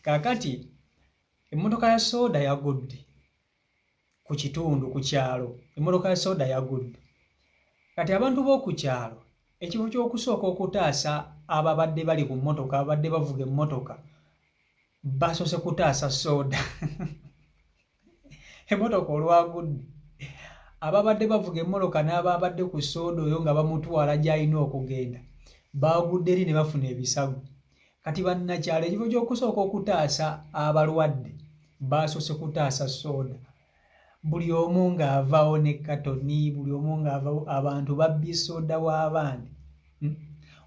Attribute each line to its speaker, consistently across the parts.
Speaker 1: Kaakati emmotoka ya sooda yagudde ku kitundu ku kyalo, emmotoka ya sooda yagudde. Kati abantu b'oku kyalo ekifo ky'okusooka okutaasa ababadde bali ku mmotoka, ababadde bavuga emmotoka, basoose kutaasa sooda. Emmotoka olwagudde, ababadde bavuga emmotoka n'ababadde ku sooda oyo nga bamutwala gy'alina okugenda baagudde eri ne bafuna ebisago. Kati bannakyalo ekifo ky'okusooka okutaasa abalwadde baasoose kutaasa sooda. Buli omu ng'avaawo ne katoni, buli omu ng'avaawo, abantu babbye sooda w'abandi.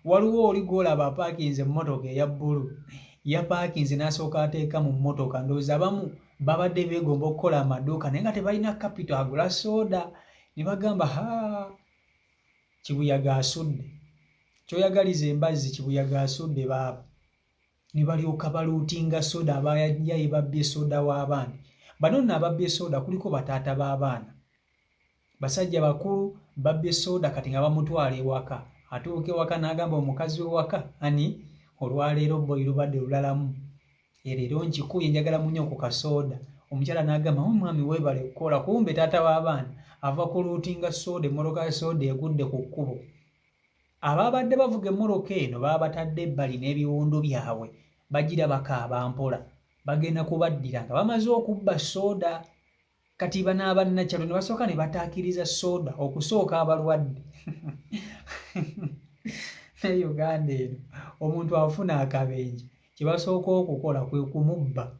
Speaker 1: Waliwo oli gw'olaba apaakinze emmotoka eya bbulu, yapaakinze n'asooka ateeka mu mmotoka. Ndowooza abamu babadde beegomba okukola amaduuka naye nga tebalina kapito agula sooda, ne bagamba haa kibuyaga asudde, ky'oyagaliza embazzi kibuyaga asudde baaba. Ne balyoka baluutinga soda, abayaye babbye soda w'abaana. Bano nno ababbye soda kuliko bataata b'abaana, basajja bakulu babbye soda kati nga bamutwala ewaka. Atuuka ewaka n'agamba omukazi w'ewaka, ani olwaleero boyi lubadde lulalamu, leero nkikubye njagala munywe ku kasooda. Omukyala n'agamba omwami weebale kukola, kumbe taata w'abaana ava kuluutinga soda, emmotoka ya soda egudde ku kkubo. Ababadde bavuga emmotoka eno baabatadde ebbali n'ebiwundu byabwe, bagira bakaaba mpola, bagenda kubaddira nga bamaze okubba soda. Kati bano abannakyalo ne basooka ne bataakiriza soda okusooka abalwadde. Ne Uganda eno omuntu afuna akabenje kye basooka okukola kwe kumubba.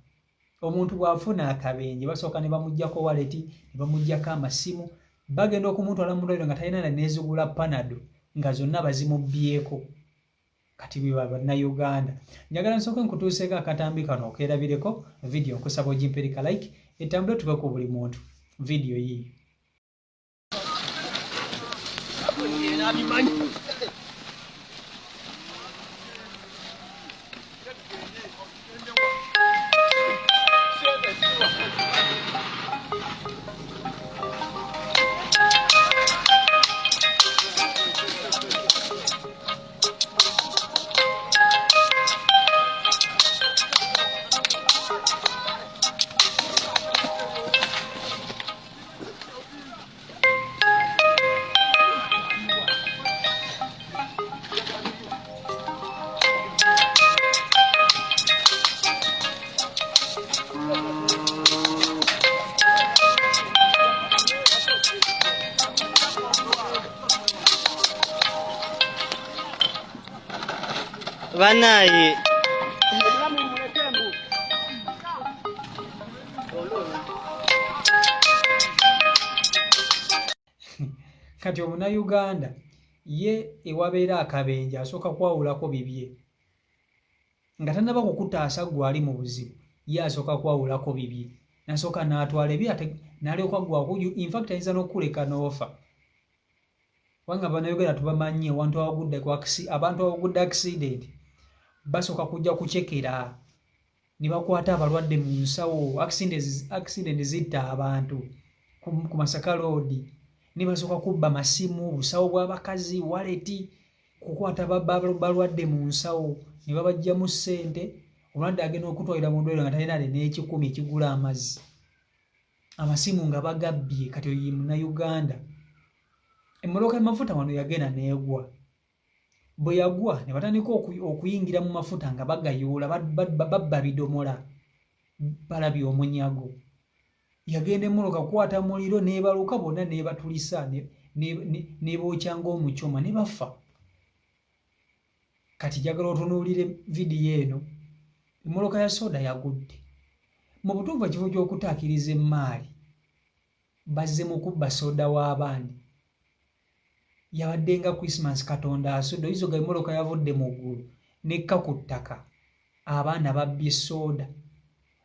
Speaker 1: Omuntu bw'afuna akabenje basooka ne bamuggyako waleti, ne bamuggyako amasimu, bagenda okumutwala mu ddwaliro nga talina na neezigula panado nga zonna bazimubbyeko. Kati biba bannayuganda. Njagala nsooke nkutuuseeko akatambi kano okeerabireko. Vidiyo nkusaba ogimpereka like etambule tuke ku buli muntu. Vidiyo yiiyo.
Speaker 2: Banaye
Speaker 1: kati omunayuganda ye ewabeera akabenje asooka kwawulako bibye nga tannaba kukutaasa ggwe ali mu buzibu, ye asooka kwawulako bibye nasooka n'atwala ebye ate n'alyoka ggwe akuju. Infact ayinza n'okukuleka n'ofa, kubanga bannayuganda tubamanyi, ewantu awagudde abantu awagudde accident basooka kujja kucekera ne bakwata abalwadde mu nsawo. Accident zitta abantu ku Masaka Road, ne basooka kubba masimu, busawo bw'abakazi, waleti, kukwata balwadde mu nsawo ne babaggyamu ssente. Omulwadde agenda okutwalira mu ddwaliro nga talina n'ekikumi ekigula amazzi, amasimu nga bagabbye. Kati oyo ye munnayuganda. Emmotoka y'amafuta wano yagenda n'egwa. Bwe yagwa ne batandika okuyingira mu mafuta nga bagayoola, babba bidomola, balabye omunyago. Yagenda emmotoka kukwata muliro n'ebaluka bonna n'ebatulisa n'ebookya ng'omucoma ne bafa. Kati njagala otunuulire vidiyo eno. Emmotoka ya soda yagudde. Mu butuufu ekifo ky'okutaakiriza emmaali bazze mu kubba soda w'abandi. Yabadde nga Christmas, Katonda asudde oyinza ogamba emmotoka yavudde mu ggulu n'ekka ku ttaka. Abaana babbye soda.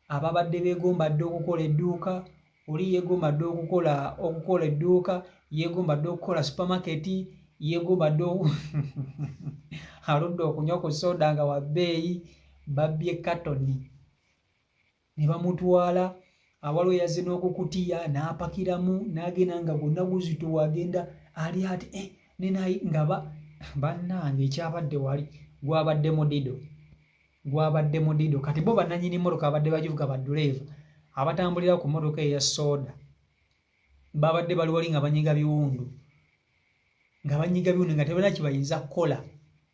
Speaker 1: Ababadde beegomba dda okukola edduuka, oli yeegomba dda okukola edduuka, yeegomba dda okukola supermarket, yeegomba dda aludde okunywa ku soda nga wa bbeeyi, babbye katoni ne bamutwala. Awaliwo yazze n'okukutiya n'apakiramu n'agenda nga gwonna guzitowa, agenda ali ati nenaye nga bannange ekyabadde wali gwabadde mudido. Gwabadde mudido. Kati bo bannannyini mmotoka abadde bagivuga, badduleeva abatambulira ku mmotoka eya soda, babadde bali wali nga banyiga biwundu, nga banyiga biwundu, nga tebalina kye bayinza kukola,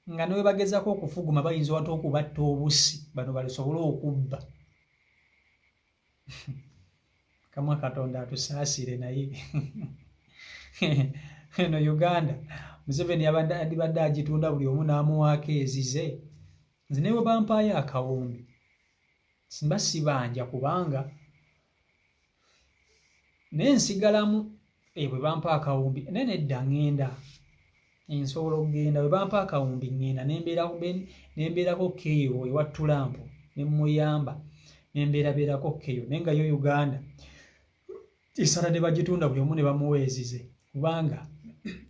Speaker 1: nga ne bwe bagezaako okufuguma bayinza wate okubatta obusi bano balisobole okubba. Kamwa Katonda atusaasire, naye eno Uganda Museveni yandibadde agitunda buli omu n'amuwaako ezize. Nze ne bwe bampaayo akawumbi mba sibanja, kubanga naye nsigalamu. Bwe bampa akawumbi, naye nedda, ŋŋenda, nsobola okugenda. Bwe bampa akawumbi ŋŋenda nembeerako keeyo ewa Trump ne muyamba nembeerabeerako keeyo. Naye nga yo Uganda esala ne bagitunda buli omu ne bamuwa ezize, kubanga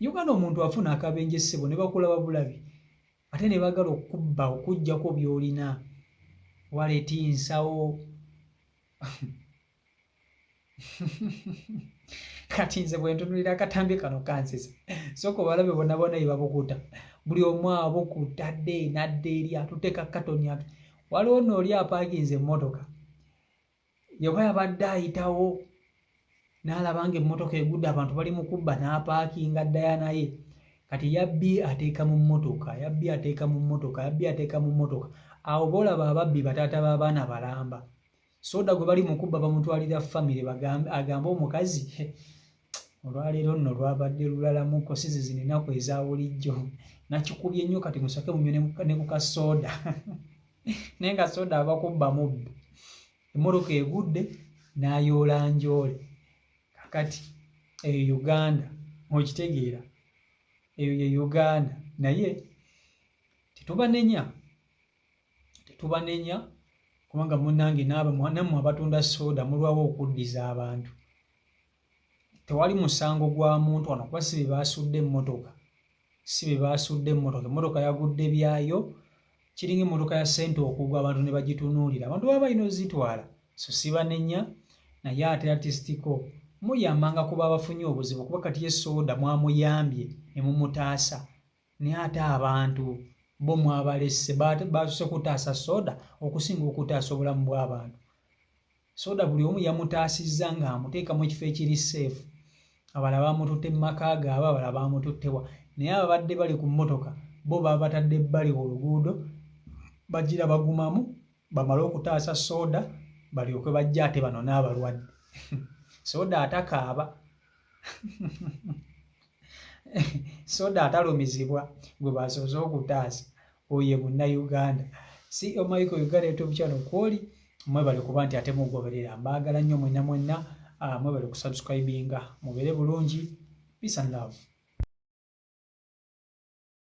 Speaker 1: Uganda omuntu afuna akabenje ssebo ne bakulaba bulabi, ate ne baagala okubba okuggyako by'olina, wallet, nsawo. Kati nze bwe ntunulira akatambi kano kansesa. Sooka obalabe bonna bonna bye babukuta, buli omu abukuta dde nadda eri atuteeka katoni atu. Waliwo nno oli apaakinze emmotoka, yaba yabadde ayitawo n'alaba ng'emmotoka egudde, abantu bali mu kubba, n'apaakinga ddaya. Naye kati yabbi ateeka mu mmotoka, yabbi ateeka mu mmotoka, yabbi ateeka mu mmotoka. Awo boolaba ababbi bataata b'abaana balamba. Soda gwe bali mu kubba bamutwalira famire, agambe omukazi, olwaleero nno lwabadde lulalamuko, si ze zino ennaku eza bulijjo, nakikubye nnyo, kati musake munywe ne ku kasooda. Naye nga soda abakubba mubbi, emmotoka egudde n'ayoola njoole. Kakati eyo Uganda, okitegeera, eyo ye Uganda. Naye tetubanenya, tetubanenya, kubanga munnange nammwe abatunda soda mulwawo okuddiza abantu. Tewali musango gwa muntu wano, kuba si be baasudde emmotoka, si be baasudde emmotoka, emmotoka yagudde byayo. Kiringa emmotoka ya ssente okugwa abantu ne bagitunuulira, abantu baba balina ozitwala. So sibanenya, naye ate artistiko muyambanga kuba abafunye obuzibu, kuba kati ye soda mwamuyambye ne mumutaasa, naye ate abantu bo mwabalese. Baasose kutaasa soda okusinga okutaasa obulamu bw'abantu. Soda buli omu yamutaasizza ng'amuteeka mu kifo ekiri safe, abalala bamututte mu maka gaabwe, abalala bamututtewa, naye ababadde bali ku mmotoka bo babatadde ebbali oluguudo, bagira bagumamu bamale okutaasa soda balyoke bajja ate bano n'abalwadde. Soda atakaaba, soda atalumizibwa gwe basoose okutaasa, oyo ye Munnayuganda. CEO Michael Uganda YouTube channel kwoli, mwebale kuba nti ate mugoberera. Mbaagala nnyo mwenna mwenna, mwebale kusubscribinga. Mubeere bulungi. Peace and love.